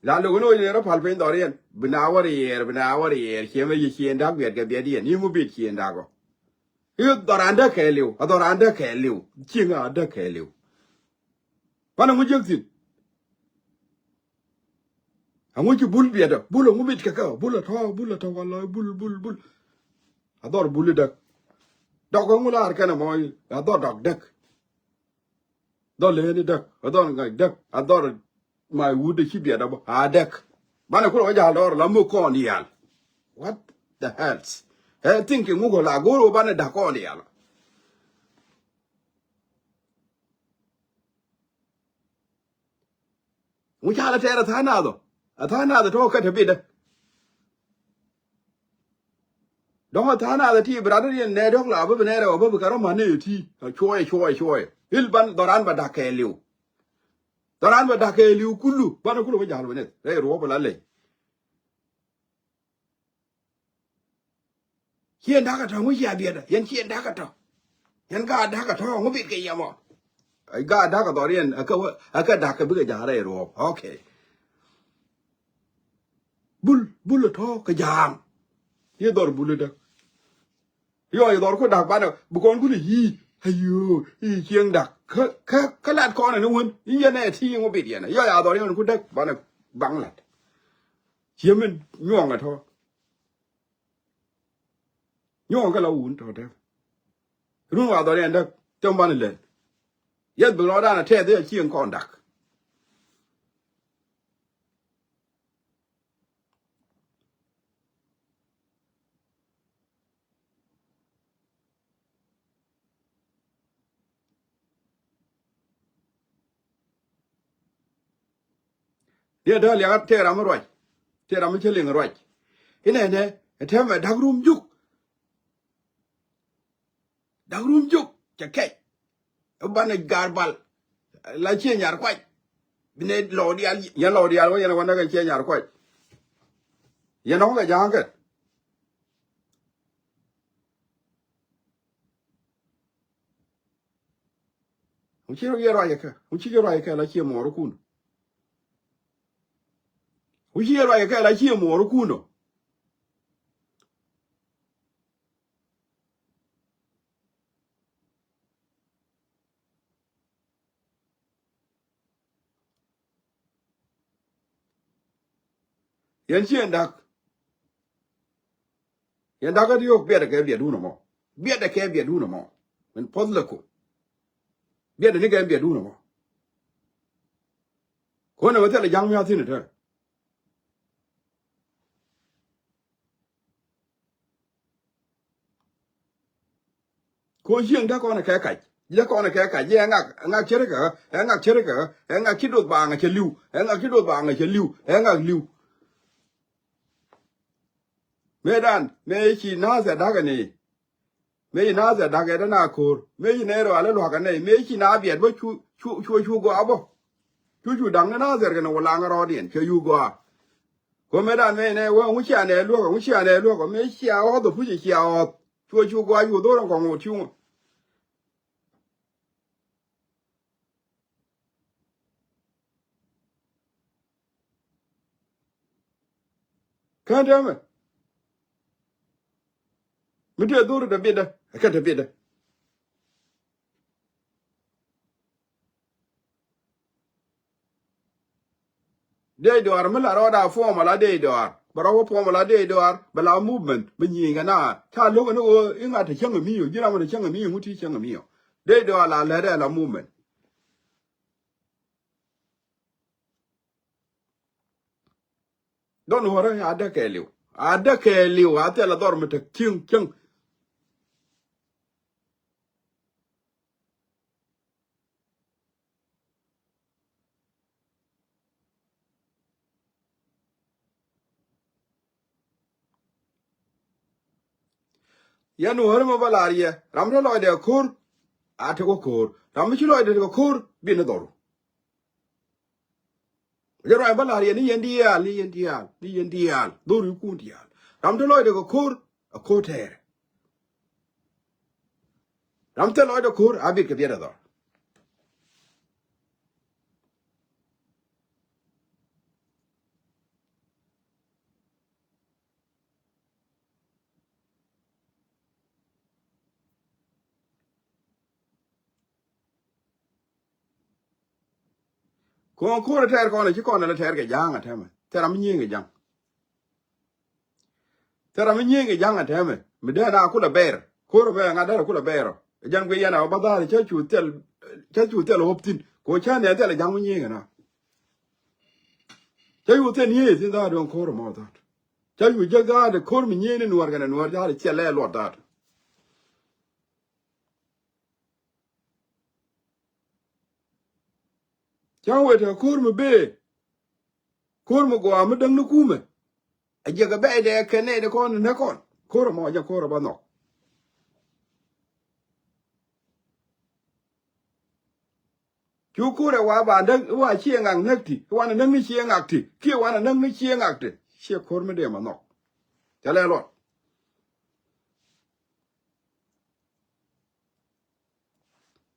La lo̱k ni wä ni rɔ pal piny dhɔriɛn bi na wä riɛɛr, bi na wä riɛɛr, ciɛ mɛ yi cien dak biɛt kɛ biɛt yɛn, yi ŋu bit cien dak ɔ. I̱ dhɔran däk kɛɛliw, a dhɔran däk kɛɛliw, cieŋ a däk kɛɛliw. Pan aŋu jiäk thi̱n. Aŋu ci bul biɛtdä, bul aŋu bit kɛ kä, bul a tɔ̱, bul a tɔ̱, wala bul, bul, bul. A dhɔr bul i̱ däk. Dɔk aŋu laar kɛn ɛmɔ, a dhɔr dɔk däk. Dhɔr leni däk, a dhɔr ŋa̱c däk, a dhɔr may wut ci biɛtdä bä, a däk. Banɛ kulɛ wä jal dɔr la muk kɔn diaal. What the hell? Ɛ thinking ŋuk la go̱o̱r wä banɛ da̱k kɔn diaal. Ŋu ca lɛ tɛɛr a tha̱a̱ŋ nath ɔ. A tha̱a̱ŋ nath ɔ tɔ̱ kä te bitdä. Dɔ̱ŋ a tha̱a̱ŋ nath ɔ ti bi rat riɛn nɛ dɔ̱k la bä bi nɛ rɛw bä bi kɛ rɔ man ni ti. Cuɔyɛ, cuɔyɛ, cuɔyɛ. Il ban dhɔran ba da̱k kɛɛliw. Dhɔran ba da̱k kɛɛliw kulu. Banɛ kulu bä ja̱l bä nɛth rɛy ruɔ̱p la lɛy. Ciɛ da̱k a tɔ̱ ŋu cia biɛtdä, yɛn ciɛ da̱k a tɔ̱. Yɛn gaat da̱k a tɔ̱ ŋu bit kɛ yɛmɔ. Gaat da̱k a dhɔr yɛn a kä, a kä da̱k kɛ bikɛ ja̱a̱r rɛy ruɔ̱ɔ̱p. Okay. Bul, bul a tɔ̱ kɛ ja̱a̱ŋ. Yɛ dhɔr bul a da̱k. Yɔ yɛ dhɔr ku da̱k banɛ bi kɔn kuni yi. Ayo, yi cieŋ da̱k. Kä, kä, kä lat kɔn ni wän. Yi yɛn ɛ ti ŋu bit yɛn. Yɔ ya dhɔr yɛn ku da̱k banɛ baŋ lat. Ciɛ min nyuɔŋ a tɔ̱. Nyuɔ̱ŋ kä la wun tɔ̱ tɛth. Run wa dhɔr yɛn däk tɛm banɛ lɛl. Yɛth bi lɔdan a tɛth i̱ a cieŋ kɔn da̱k. Diɛ däl yakat tëë ram mi ruac. Tëë ram mi cä liŋ ruac. Inɛnɛ ɛ tɛmɛ da̱k rum juk. Da̱k rum juk cɛ kɛc. Ɛ banɛ gaar bal. La ciɛ nyar kuac. Bi nɛ lɔw diaal, yɛn lɔw diaal wä yɛn wä näk ɛ ciɛ nyar kuac. Yɛn ɔŋ kɛ ja̱a̱ŋ kɛ. Ŋu ci yɛ ruac ɛ kɛ, ŋu ci yɛ ruac ɛ kɛ la ciɛ muɔɔrikun. Ŋu ci yɛ ruac ɛ kɛ la ciɛ muɔɔrikun ɔ. Yɛn ci yɛn da̱k. Yɛn da̱k kä ti yok biɛt ɛ kɛ biɛt wun ɛmɔ. Biɛt ɛ kɛ biɛt wun ɛmɔ. Min puɔth lɛ ko. Biɛt ɛ ni kɛ biɛt wun ɛmɔ. Kɔn ɛ wä thilɛ ja̱ŋ mi a thi̱n ɛ tɛ. Ko cieŋ dä kɔn kɛ kac. Dä kɔn kɛ kac. Ɛ ŋak, ŋak cɛ ri kɛ, ɛ ŋak cɛ ri kɛ, ɛ ŋak ci doth baaŋ cɛ li̱w, ɛ ŋak ci doth baaŋ cɛ li̱w, ɛ ŋak li̱w. Mëë dan mëë ci naath ɛ da̱k ɛ ni. Mëë ci naath ɛ da̱k ɛ dä na ko̱o̱r. Mëë ci nɛy rɔ alɛ lua̱k ɛ nɛy. Mëë ci na biɛt bä cu, cu, cu, cu gɔaa bä. Cu cu da̱ŋ ni naath ɛ kɛ ni wä laŋ rɔɔdiɛn cɛ cu gɔaa. Ko mëë dan mëë nɛ wä ŋu cia nɛ luäk ŋu cia nɛ luäk mëë cia ɣɔth ɔ puc cia ɣɔth. Cuɔ cu gɔaa cu dhor in kɔŋ wä tiuŋ. Kän täämɛ mi tëë dhor in te biɛtdä ɛ kɛn te biɛtdä. Dee dɔaar mi la rɔɔda formula dee dɔaar bɛ rɔ wä formula dee dɔaar bɛ la movement bɛ nyieny kɛ na ca lo̱k ni ɣöö i̱ ŋa̱t te cäŋ ɛ mi̱i̱ ɔ ji̱ ram ɔ te cäŋ ɛ mi̱i̱ ɔ ŋut ti cäŋ ɛ mi̱i̱ ɔ. Dee dɔaar la lät ɛ la movement. Dhɔn wärä a däk kɛɛliw a däk kɛɛliw a thil a dhɔr mi te cieŋ cieŋ. Yɛn wä ri mɛ bä laar yɛ ram te lɔcdɛ ko̱r. A te wä ko̱r ram mi ci lɔcdɛ te kɛ ko̱r. Bi ni dhɔru. Jɛ ruac bä la̱r yɛ ni yɛn diaal ni yɛn diaal ni yɛn diaal dhori kun diaal. Ram te lɔcdɛ kɛ ko̱r a ko̱r tɛɛrɛ. Ram te lɔcdɛ ko̱r a bit kɛ biɛt ɛ dhɔr. Kɔn ko̱r ɛ tɛɛr kɔn ɛ ci kɔn ɛ lɛ tɛɛr kɛ ja̱a̱ŋ ɛ tɛmɛ thɛr ram mi nyieŋ kɛ ja̱ŋ. Thɛr ram mi nyieŋ kɛ ja̱ŋ ɛ tɛmɛ mi dee na kulɛ bɛɛr ko̱r ɛ bɛ ŋa̱t dee kulɛ bɛɛr ɔ. Ɛ jan guiy yɛn a wä ba dha̱a̱r cä cu thil cä cu thil ɛ wop thi̱n kɛ wä cä nɛ thil ɛ ja̱ŋ mi nyieŋ kɛ na. Cä cu thil nyieŋ thi̱n dha̱a̱r duɔ̱ŋ ko̱r ɛ mɔ dha̱a̱r. Cä cu jek dha̱a̱r ko̱r mi nyieŋ ni nuɔr kɛnɛ nuɔr dha̱a̱r ciɛ lɛ luɔt dha̱a̱r. Cäŋ wëë te ko̱r mi bëë ko̱r mi gɔaa mi däŋ ni kumɛ. A jiɛkɛ bɛy dɛ kɛ nɛy ni kɔn ni nɛ kɔn ko̱r ɛmɔ jɛ ko̱r ɛ bä nhɔk. Cu ko̱r ɛ wa ba näk wa ciɛ ŋak näk ti wa ni näk ni ciɛ ŋak ti kiɛ wa ni näk ni ciɛ ŋak ti. Ciɛ ko̱r mi dee ma nhɔk. Cɛ lɛ luɔt.